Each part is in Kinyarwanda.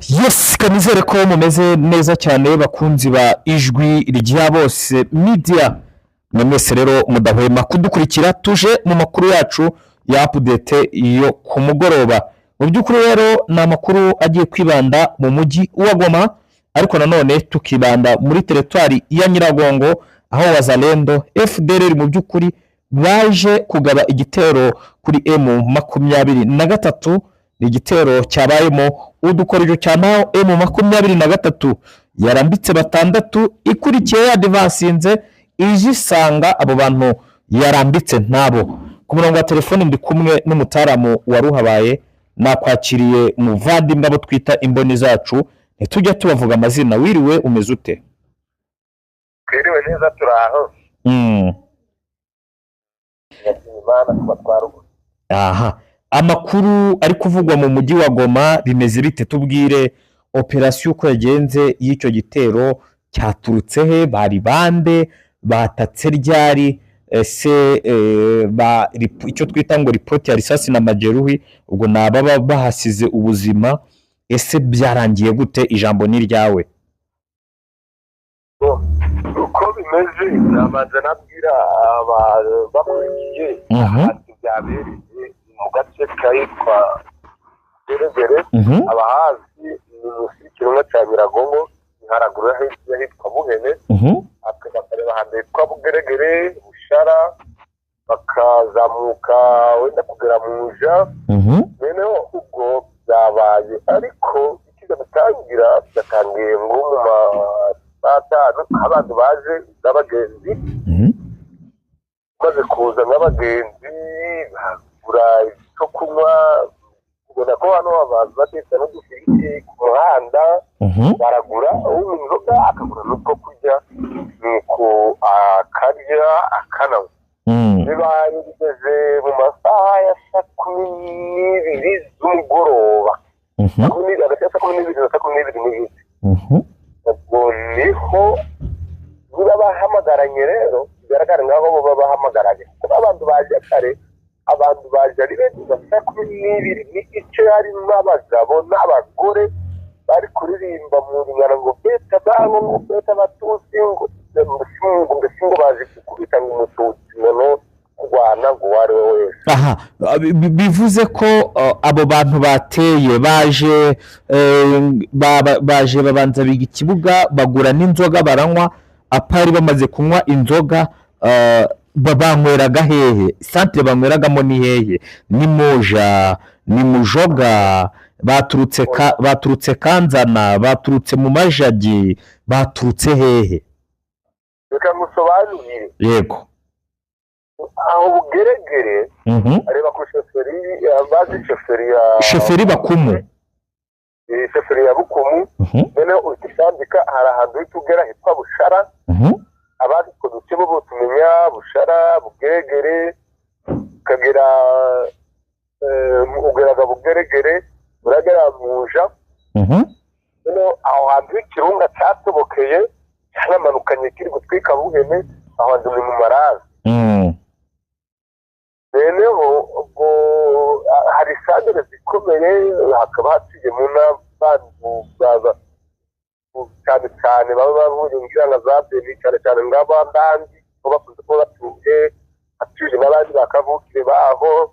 Yes, kanizere ko mumeze neza cyane, bakunzi ba Ijwi Rya Bose Media. Mwe mwese rero mudahwema kudukurikira, tuje mu makuru yacu ya update yo ku mugoroba. Mu by'ukuri rero ni amakuru agiye kwibanda mu mujyi wa Goma, ariko nanone tukibanda muri teritwari ya Nyiragongo, aho Wazalendo, FDLR mu by'ukuri baje kugaba igitero kuri M23. Ni igitero cyabayemo udukoryo cyane, aho M23 yarambitse batandatu, ikurikiye yadivansinze ije isanga abo bantu yarambitse ntabo. Ku murongo wa telefoni ndi kumwe n'umutaramu wari uhabaye. Nakwakiriye, muvandimwe. Abo twita imboni zacu ntitujya tubavuga amazina. Wiriwe, umeze ute? Twiriwe neza, turaho. Ndashima Imana kuba twaruguru. Aha, amakuru ari kuvugwa mu mujyi wa Goma bimeze bite? Tubwire operasiyo uko yagenze y'icyo gitero, cyaturutse he, bari bande, batatse ryari? Ese icyo twita ngo ripoti ya risasi na majeruhi, ubwo ni ababa bahasize ubuzima, ese byarangiye gute? Ijambo ni iryawe. Uko bimeze, nabanza nabwira bakurikiye ahantu byabereye mu gace kahitwa Geregere. Abahazi ni munsi y'ikirunga cya Nyiragongo, ni haraguru y'ahitwa Buhene. Bakareba ahantu hitwa Bugeregere, Bushara, bakazamuka wenda kugera Muja. Noneho ubwo byabaye, ariko ikiza gutangira, byatangiye ngo mu ma saa tanu, aho abantu baje n'abagenzi. Maze kuza nk'abagenzi bagura icyo kunywa, ubona ko hano abantu batetse n'udufiriti ku muhanda. Baragura, unywa inzoga akagura n'utwo kurya, nuko akarya akananywa. Bibaye bigeze mu masaha ya saa 12 z'umugoroba, hagati ya saa 12 na saa 12 n'igice. Ubwo niho niba bahamagaranye rero, bigaragara nk'aho baba bahamagaranye, kuko abantu baje kare, abantu baje ari benshi nka saa 12 n'igice, harimo abagabo n'abagore bari kuririmba mu ngano ngo beta bango, ngo beta Batutsi, ngo mbese ngo baje gukubita ngo Umututsi ngo no kurwana ngo uwo ari we wese. Aha bivuze ko abo bantu bateye baje baje babanza biga ikibuga, bagura n'inzoga baranywa. Apari bamaze kunywa inzoga, banyweraga hehe? Santere banyweragamo ni hehe? Ni Muja, ni Mujoga, baturutse Kanzana, baturutse mu Majagi, baturutse hehe? Reka ngusobanurire. Yego. Aho Bugeregere, areba ku shoferi, bazi shoferi ya Sheferi Bakumu. Shoferi ya Bukumu. Noneho uhita usambika, hari ahantu uhita ugera hitwa Bushara. Abazi utwo duce bo tumenya Bushara, Bugeregere, ukagera ugeraga Bugeregere, uragera Muja. Noneho aho hantu h'ikirunga cyatobokeye cyanamanukanye kiri gutwika Buhene, aho hantu ni mu Marazi. Noneho ubwo hari sandere zikomeye, hakaba hatuyemo n'abantu cyane cyane baba bavuye ngira nka za Beni, cyane cyane ng'abandandi bo bakunze kuba batuye, hatuje n'abandi bakavukire baho.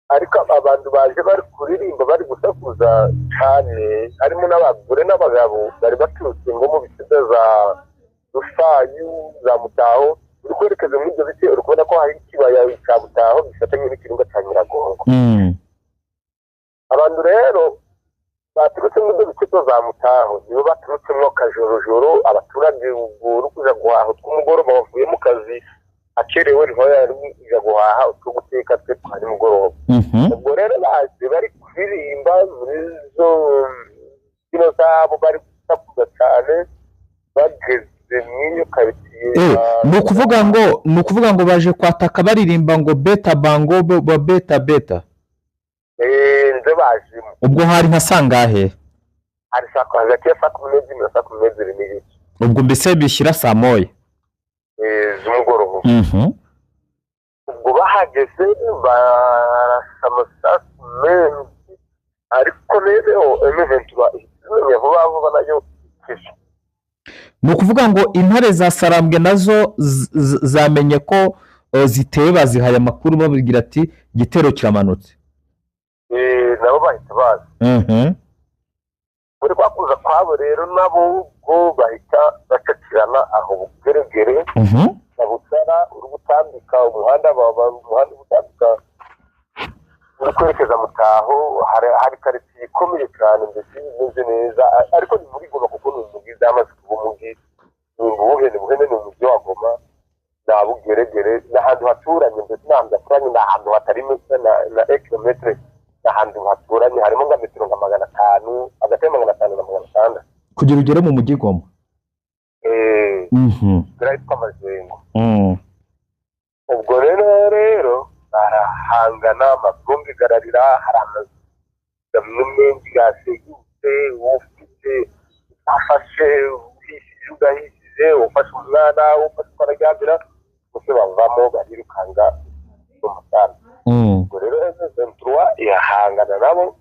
Ariko abantu baje bari kuririmba, bari gusakuza cyane, harimo n'abagore n'abagabo, bari baturutse ngo mu bice za Rufayu, za Mutaho. Uri kwerekeza muri ibyo bice, uri kubona ko hari ikibaya cya Mutaho gifatanye n'ikirunga cya Nyiragongo. Abantu rero baturutse muri ibyo bice bya za Mutaho nibo baturutsemo kajorojoro. Abaturage ubwo uri kuja guhaha utw'umugoroba, bavuye mu kazi akerewe, niho yari kuja guhaha utwo guteka twe twa nimugoroba. Ubwo rero baje bari kuririmba muri zo mbyino zabo, bari gusakuza cyane, bageze mw'iyo karitsiye. Ni ukuvuga ngo baje kwataka baririmba ngo beta bango bo beta beta. Nze bajemo. Ubwo hari nka sangahe? Hari saa hagati ya saa 12 na saa 12 n'igice. Ubwo mbese bishyira saa moya z'umugoroba. Ubwo bahageze barasa amasasu menshi, ariko rero M23 Ni ukuvuga ngo intare za Sarambwe nazo zamenye ko ziteye, bazihaye amakuru bababwira ati igitero kiramanutse. Nabo bahita baza. Muri kwa kuza kwabo rero nabo ubwo bahita bacakirana aho Bugeregere na Butara, uri gutambika umuhanda umuhanda utambika uri kwerekeza Mutaho, hari karitsiye ikomeye cyane mbese imeze neza, ariko ni muri Goma kuko ni umujyi byamaze kuba umujyi, ni Buhene, ni umujyi wa Goma na Bugeregere, ni ahantu haturanye mbese, ni ahantu haturanye, ni ahantu hatari na kilometere, ni ahantu haturanye harimo nka metero nka 500, hagati ya 500 na 600 kugira ugere mu mujyi Goma. Birahitwa Majengo. Ubwo rero barahangana, amabombe gararira, hari amazu amwe menshi yasenyutse, ufite afashe uhishije ugahishije, ufashe umwana, ufashe uko araryamira, bose bavamo barirukanga mu musambi. Ubwo rero M23 irahangana nabo,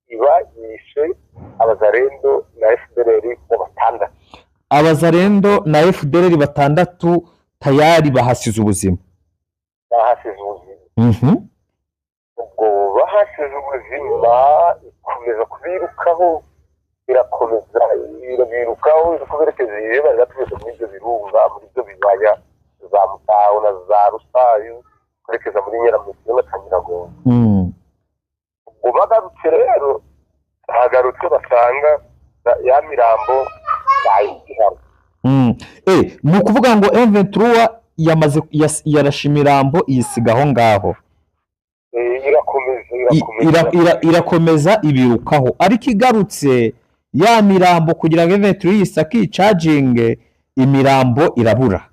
iba yishe abazarendo na FDLR bo batandatu. Abazarendo na FDLR batandatu tayari bahasize ubuzima. Bahasize ubuzima. Ubwo bahasize ubuzima, ikomeza kubirukaho, irakomeza irabirukaho, iri kuberekeza iyo bari muri ibyo birunga, muri ibyo bibaya za Mutaho na za Rusayu, kwerekeza muri Nyiramutwe na Kanyiragongo. Ubwo bagarutse rero, bagarutse basanga ya mirambo bayihara. Ni ukuvuga ngo M23 yamaze yarashe imirambo iyisiga aho ngaho. Irakomeza ibirukaho, ariko igarutse ya mirambo kugira ngo M23 yisake icaginge, imirambo irabura.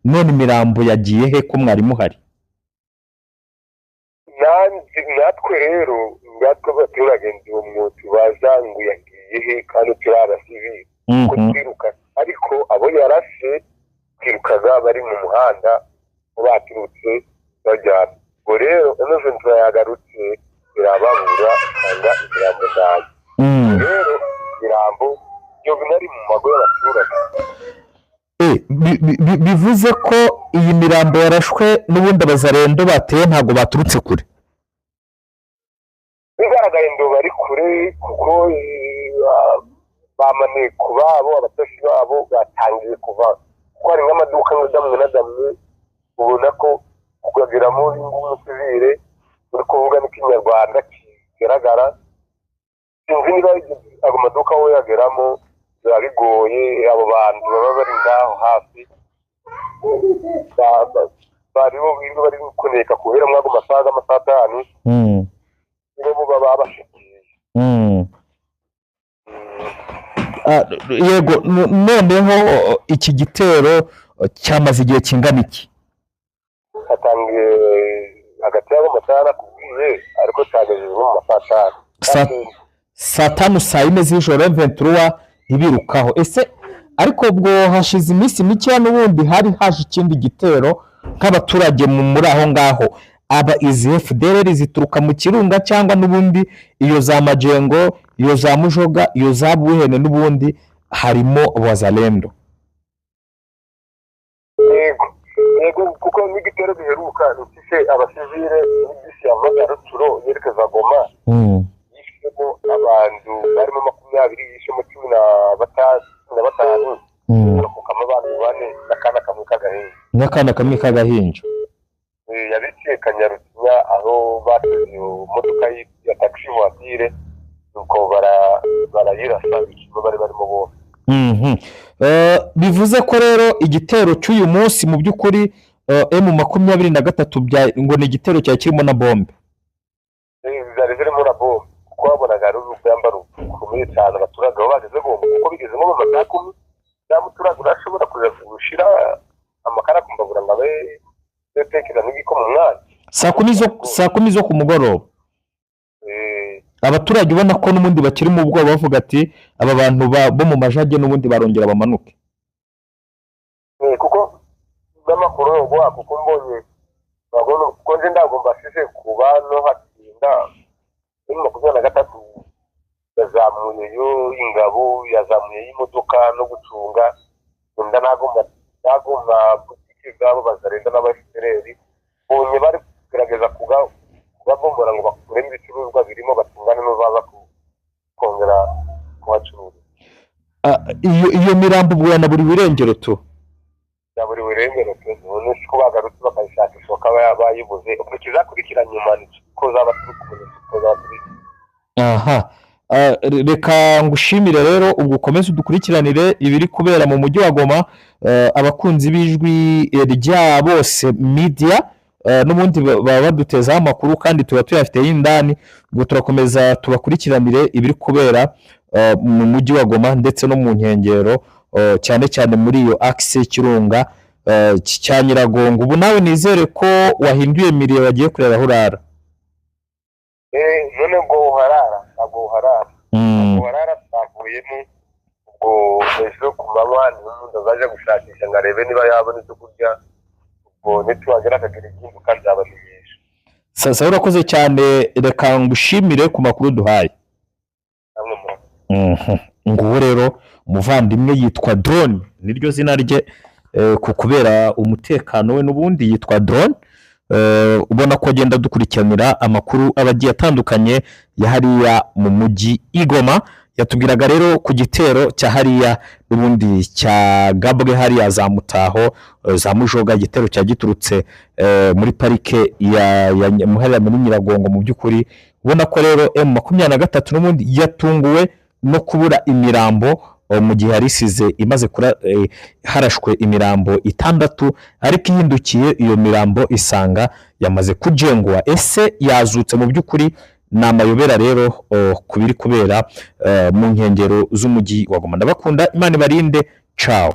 None imirambo yagiye he ko mwari muhari? Natwe rero natwe abaturage ndi umwuti baza ngo yagiye he kandi turi abasivili ko twiruka, ariko abo yarashe twirukaga bari mu muhanda baturutse bajyana. Ubwo rero M23 yagarutse irababura, isanga imirambo nayo. Rero imirambo yo binari mu mago y'abaturage. Bivuze ko iyi mirambo yarashwe n'ubundi abazarendo bateye ntabwo baturutse kure. Bigaragaye ngo bari kure kuko bamaneko babo, abatoshi babo batangiye kuva, kuko hari nk'amaduka nk'adamwe n'adamwe ubona ko kugageramo umusivire uri kuvuga n'ikinyarwanda kigaragara. Sinzi niba ayo maduka aho yageramo biba bigoye, abo bantu baba bari ngaho hafi baribo bari kuneka guhera muri ago masaha y'amasaha 5, nibo baba babashikiye. Yego, noneho iki gitero cyamaze igihe kingana iki? Hatangiye hagati y'ago masaha nakubwiye, ariko cyagejeje mu masaha 5. Saa 5 saa 4 z'ijoro M23 ibirukaho. Ese ariko ubwo hashize iminsi mike n'ubundi hari haje ikindi gitero nk'abaturage muri aho ngaho, aba izi FDLR zituruka mu kirunga cyangwa n'ubundi iyo za Majengo, iyo za Mujoga, iyo za Buhene n'ubundi harimo Wazalendo? Yego, kuko n'igitero giheruka ntifise abasivile n'ibisi yavaga Rutshuro yerekeza Goma, yishemo abantu barimo 20, yishemo 15, harokokamo abantu 4 n'akana kamwe k'agahinja. N'akana kamwe k'agahinja. Yabiciye Kanyarukinya aho bateze iyo modoka ya taxi voiture, nuko barayirasa bari barimo bose. Bivuze ko rero igitero cy'uyu munsi mu by'ukuri M23 ngo ni igitero cyari kirimo na bombe. Zari zirimo na bombe kuko babonaga ari urugamba rukomeye cyane, abaturage aho bageze bombe, kuko bigeze nko mu masaha 10 ya muturage urashobora kuja gushira amakara ku mbabura ngo abe yatekera n'igikoma umwana. Saa 10 zo ku mugoroba. Abaturage ubona ko n'ubundi bakiri mu bwoba bavuga ati aba bantu bo mu majage n'ubundi barongera bamanuke. Kuko n'amakuru yo guha, kuko mbonye kuko nje ndagomba ashize kuba no hatinda muri 23 Yazamuyeyo ingabo, yazamuyeyo imodoka no gucunga wenda n'ago mabutike gabo bazarenda n'aba FDLR bonye bari kugerageza kugabombora ngo bakuremo ibicuruzwa birimo, batungane n'uzaza kongera kuhacuruza. Ah, iyo mirambo ubwo buri irengero tu? Ya buri burengero pe. None ko bagarutse bakayishakisha bakaba bayibuze, ubwo ikizakurikira nyuma ni ko zaba turi kumenya ko zaba turi. Aha. Ah, reka ngushimire rero, ubwo ukomeze udukurikiranire ibiri kubera mu mujyi wa Goma. Abakunzi b'Ijwi rya Bose Media n'ubundi baba badutezaho amakuru kandi tuba tuyafite y'indani. Ubwo turakomeza tubakurikiranire ibiri kubera mu mujyi wa Goma ndetse no mu nkengero, cyane cyane muri iyo axe y'ikirunga cya Nyiragongo. Ubu nawe nizere ko wahinduye milieu, wagiye kureba aho urara. None ngo uharara? Ntabwo uharara. Ntabwo uharara, twavuyemo. Ubwo ejo ku manywa niho umuntu azaje gushakisha ngo arebe niba yabona ibyo kurya. Ubwo nituhagera akagira igihinduka nzabamenyesha. Sasa urakoze cyane, reka ngushimire ku makuru duhaye. Namwe murakoze. Nguwo rero umuvandimwe yitwa Drone, niryo zina rye, ku kubera umutekano we n'ubundi yitwa Drone. Ubona ko agenda dukurikiranira amakuru aba agiye atandukanye ya hariya mu mujyi i Goma. Yatubwiraga rero ku gitero cya hariya n'ubundi cya gabwe hariya za Mutaho, za Mujoga, igitero cya giturutse muri parike ya hariya muri Nyiragongo. Mu by'ukuri ubona ko rero M23 n'ubundi yatunguwe no kubura imirambo, mu gihe yari isize imaze harashwe imirambo itandatu, ariko ihindukiye iyo mirambo isanga yamaze kujengwa. Ese yazutse? Mu by'ukuri ni amayobera rero ku biri kubera mu nkengero z'umujyi wa Goma. Ndabakunda, Imana ibarinde, cawo.